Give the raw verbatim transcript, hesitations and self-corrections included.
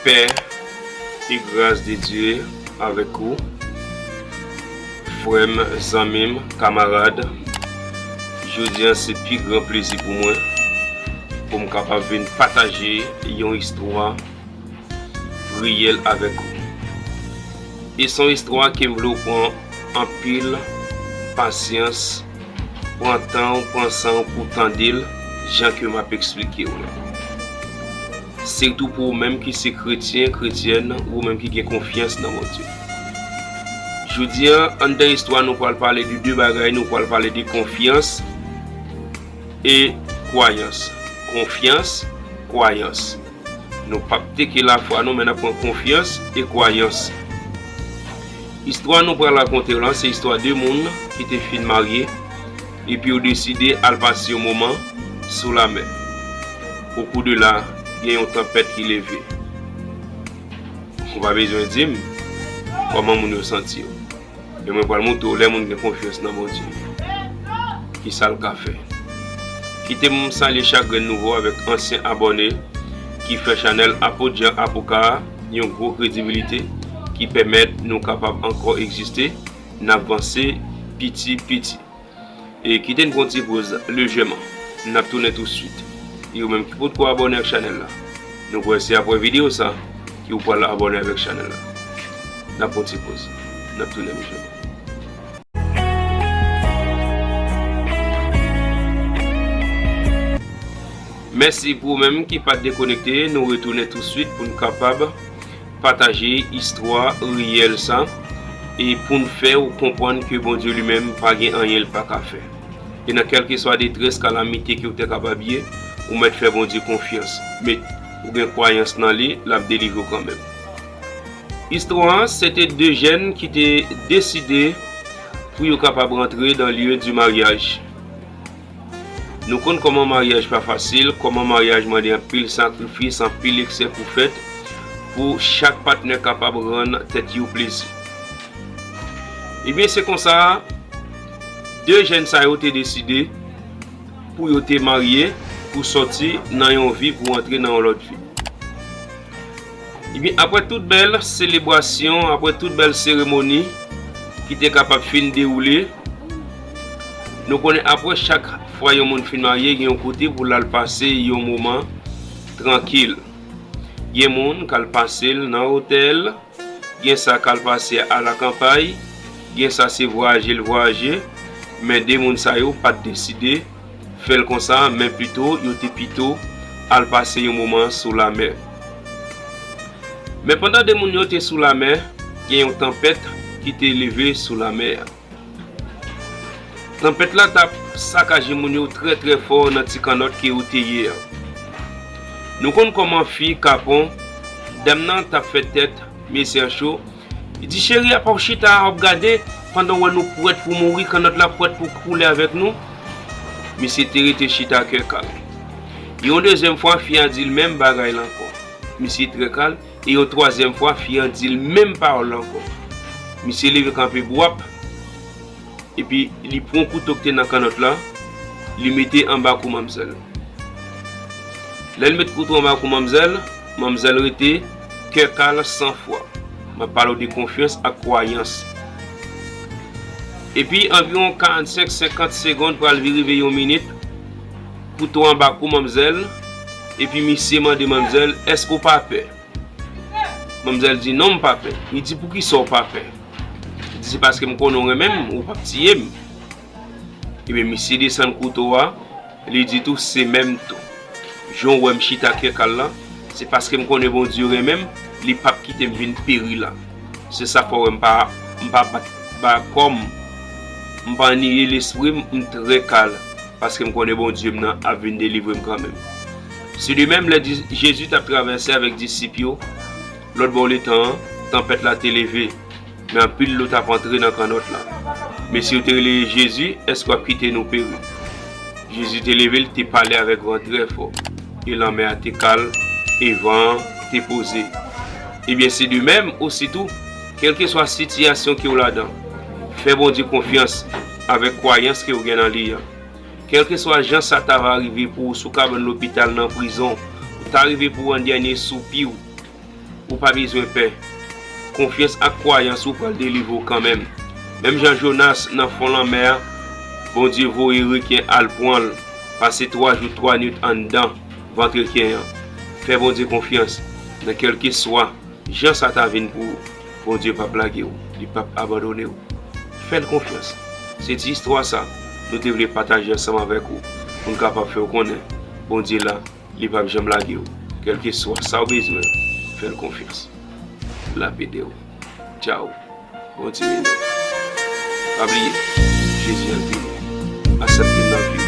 Pè e gras de Dye avèk ou, frè m, zanmi m, kamarad. Jodi a, se pi gran plezi pou mwen pou m kapab vin pataje yon istwa reyèl avèk ou. E se yon istwa ke m vle w pran anpil pasyans, pran tan w, pran san w pou w tande l jan ke m ap eksplike w la. Sitou pou ou menm ki se kretyen, kretyèn, ou menm ki gen konfyans nan Bondye. Jodi a, anndan istwa, nou pral pale de de bagay, nou pral pale de konfyans e kwayans. Konfyans, kwayans. Nou p ap teke lafwa non, men n ap pran konfyans e kwayans. Istwa nou pral rakonte w lan, se istwa de moun ki te fin marye, epi yo deside al pase yon moman sou lamè. Okou de la, gen yon tanpèt ki leve. Ou pa bezwen di m kòman moun yo santi yo. E mwen pral montre w lè moun gen konfyans nan Bondye, kisa l ka fè. Kite m salye chak grenn nouvo avèk ansyen abòne ki fè chanèl Apot Jean Apoka a yon gwo kredibilite ki pèmèt nou kapab ankò egziste, n ap vanse piti piti. E kite n pran ti poz lejèman. N ap tounen tousuit. E ou menm ki potko abòne ak chanèl la, nou kwè se apre videyo sa ke w pral abòne avèk chanèl la. N ap pran ti poz. N ap tounen lejèman. Mèsi pou ou menm ki pa t dekonekte. Nou retounen tousuit pou n kapab pataje istwa reyèl sa e pou n fè w konprann ke Bondye li menm pa gen anyen l pa ka fè. E nan kèlkeswa detrès, kalamite ke w te kapab ye, ou mèt fè Bondye konfyans. Men ou gen kwayans nan li, l ap delivre w kanmenm. Istwa an, se te de jèn ki te deside pou yo kapab rantre dans lieu du mariage. Nou konn kòman maryaj pa fasil, kòman maryaj mande anpil sakrifis, anpil eksè pou fèt, pou chak patnè kapab rann tèt yo plezi. Ebyen, se konsa, de jèn sa yo te deside pou yo te marye, pou sòti nan yon vi pou antre nan yon lòt vi. Ebyen, apre tout bèl selebrasyon, apre tout bèl seremoni ki te kapab fin dewoule, nou konnen apre chak fwa yon moun fin marye, gen yon kote pou l al pase yon moman trankil. Gen moun k al pase l nan otèl, gen sa k al pase a lakanpay, gen sa se vwayaje l vwayaje, men de moun sa yo pa t deside fè l konsa, men pito yo te pito al pase yon moman sou lamè. Men pandan de moun yo te sou lamè, gen yon tanpèt ki te leve sou lamè a. Tanpèt la t ap sakaje moun yo trè, trè fò nan ti kannòt ke yo te ye a. Nou konn kòman fi kapon, dam nan t ap fè tèt mesye an cho. Li di, "Cheri, apa w chita a, w ap gade, pandan w wè nou prèt pou mouri, kannòt la prèt pou koule avèk nou?" Misye te rete chita kè kal. Yon dezyèm fwa, fi a di l menm bagay la ankò. Misye trè kal. E yon twazyèm fwa, fi a di l menm pawòl la ankò. Misye leve kanpe bwap, epi li pran kouto ki te nan kannòt la, li mete anba kou manmzèl. Lè l met kouto anba kou manmzèl, manmzèl rete kè kal san fwa. M ap pale w de konfyans ak kwayans. Epi anviwon karannsenk, senkant segonn pral vin rive yon minit, kouto anba kou manmzèl, epi misye mande manmzèl, "Èske w pa pè?" Manmzèl di, "Non, m pa pè." Li di, "Poukisa w pa pè?" Li di, "Se paske m konnen w renmen m, ou p ap tiye m." Ebyen, misye desann kouto a, li di tou, "Se menm tou. Jan w wè m chita kè kal la, se paske m konnen Bondye renmen m, li p ap kite m vin peri la. Se sa k fè w wè m pa, m pa bat ba kò m, m pa niye lespri m, m trè kal, paske m konnen Bondye m nan ap vin delivre m kanmenm." Se de menm, lè di-, Jezi t ap travèse avèk disip yo, lòt bò letan an, tanpèt la te leve. Men anpil dlo t ap antre nan kannòt la. Mesye yo te rele Jezi, "Èske w ap kite nou peri?" Jezi te leve, l te pale avèk van trè fò. E lanmè a te kal, e van an te poze. Ebyen, se de menm, ositou, kèlkeswa sitiyasyon ke w ladan, fè Bondye konfyans avèk kwayans ke w gen nan li a. Kèlkeswa jan sa ta va rive pou ou sou kabann lopital, nan prizon, ou ta rive pou w an dènye soupi w, Ou pa bezwen pè. Konfyans ak kwayans ou pral delivre w kanmenm. Menm jan Jonas nan fon lanmè a, Bondye voye reken al pran l, pase twa jou twa nuit anndan vant reken an. Fè Bondye konfyans nan kèlkeswa jan sa ta vin pou ou. Bondye p ap lage w, li p ap abandone w. Fè l konfyans. Se ti istwa sa nou te vle pataje ansanm avèk ou pou n kapab fè w konnen Bondye la, li p ap janm lage w. Kèlkeswa sa w bezwen, fè l konfyans. L ap ede w. Tchaw. Bondye beni w. Pa bliye, Jezi antre. Aksepte l nan vi w.